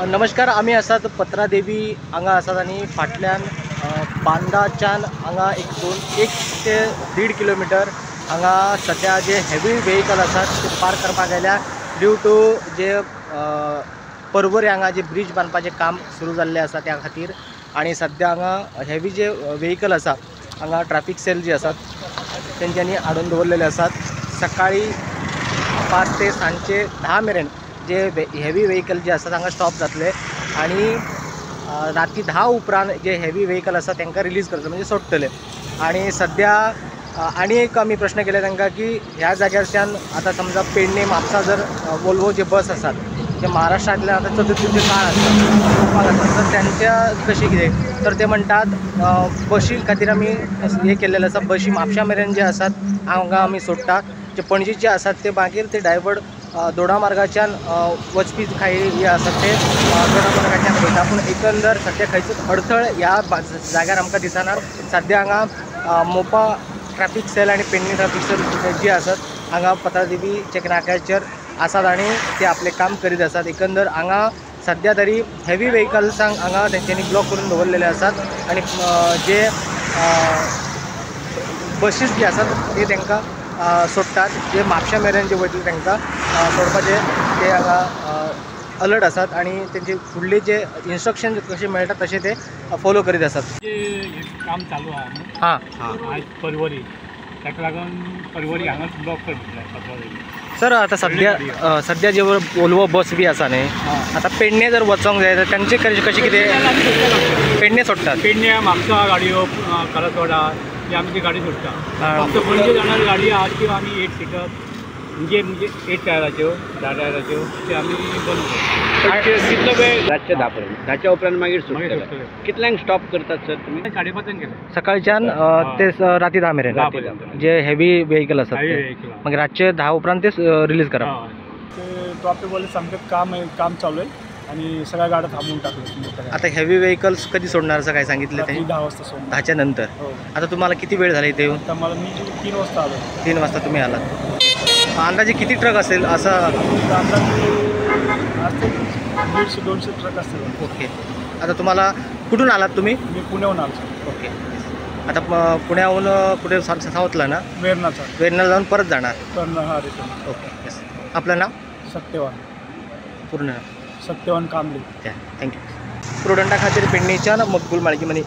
नमस्कार, आमी आसात पत्रादेवी हांगा आसात आनी फाटल्यान बांदाच्यान हांगा एक ते 1.5 किलोमिटर हांगा सद्या जे हेवी वेहिकल आसात ते पार्क करपाक आयल्या ड्यू टू जे पर्वरी हांगा जे ब्रिज बांदपाचें काम सुरू जाल्लें आसा त्या खातीर. आनी सद्या हांगा हेवी जे वेहिकल आसा हांगा ट्रॅफिक सेल जे आसात तेंच्यांनी हाडून दवरलेले आसात. सकाळी 5 ते सांजचे 10 मेरेन जे हेवी वेहिकल जे आसात हांगा स्टॉप जातले आनी राती 10 उपरांत जे हेवी वेहिकल आसा तांकां रिलीज करतले, म्हणजे सोडटले. आनी सद्या आनी एक आमी प्रश्न केले तांकां की ह्या जाग्यारच्यान आतां समजा पेडणे म्हापसा जर वोल्वो जे बस आसात जे महाराष्ट्रांतल्यान आतां चतुर्थीचे काळ आसता तर त्यांच्या कशें कितें, तर ते म्हणटात बशी खातीर आमी हें केल्लेलें आसा, बशी म्हापशा मेरेन जे आसात हांगा आमी सोडटा, जे पणजेचे आसात ते मागीर ते डायवर्ट दोडा मार्गाच्यान वचपी कांय हे आसात ते दोडा मार्गाच्यान वयता. पूण एकंदर सद्या खंयच अडथळ ह्या जाग्यार आमकां दिसना. सद्या हांगा मोपा ट्रॅफिक सेल आनी पेडणे ट्रॅफिक सेल जी आसात हांगा पत्रादेवी चेक नाक्याचेर आसात आनी ते आपलें काम करीत आसात. एकंदर हांगा सद्या तरी हेवी वेहिकल्सांक हांगा तेंच्यांनी ब्लॉक करून दवरलेले आसात आनी जे बशीस जे आसात ते तांकां सोडटात, जे म्हापशा मेरेन जे वयतले तांकां सोडपाचे ते हांगा अलर्ट आसात आनी तेंचे फुडले जे इन्स्ट्रक्शन कशें मेळटा तशें ते फॉलो करीत आसात. काम चालू आहा हां आयज पर्वरी, ताका लागून पर्वरी हांगाच ब्लॉक करतले. सर आतां सद्या सद्या जे वोल्वो बस बी आसा न्ही, आतां पेडणे जर वचोंक जाय तर तांचे कशें कितें पेडणे सोडटात? पेडणे म्हापसा गाडयो, करासवाडा ही आमची गाडी सोडटा. फक्त पणजे जाणारी गाडी आहा त्यो आमी 8 सिटर म्हणजे 8 टायराच्यो 10 टायराच्यो त्यो आमी बंद करता. कितलो वेळ? रातचे 10 पर्यंत. 10च्या उपरांत मागीर सुट्टले. कितल्यांक स्टॉप करतात सर तुमी? 5:30 केले सकाळच्यान ते राती 10 मेरेन जे हेवी वेहिकल आसात ते मागीर रातचे 10 उपरांत ते रिलीज करप. ते ट्रॅफिकवाले सांगतात काम आहे, काम चालू आहे आणि सगळ्या गाड्या थांबवून टाकल्या. आता हेवी व्हेकल्स कधी सोडणार असं काय सांगितलं ते? 10 वाजता सोडणार. 10च्या नंतर. आता तुम्हाला किती वेळ झाला इथे येऊन? आता मला मी 3 वाजता आलो. 3 वाजता तुम्ही आलात. अंदाजे किती ट्रक असेल असं? अंदाजे असतील 150-200 ट्रक असतील. ओके. आता तुम्हाला कुठून आलात तुम्ही? मी पुण्याहून आलो. ओके. आता पुण्याहून कुठे? साऊथला ना? वेरणाचा. वेरणाला जाऊन परत जाणार? हां, रिटर्न. ओके. येस. आपलं नाव? सत्यवान. पूर्ण नाव? सत्यवान कांबळे. Thank you. स्टुडंटा खातीर पेडणेच्यान मकबूल माळकी मनी.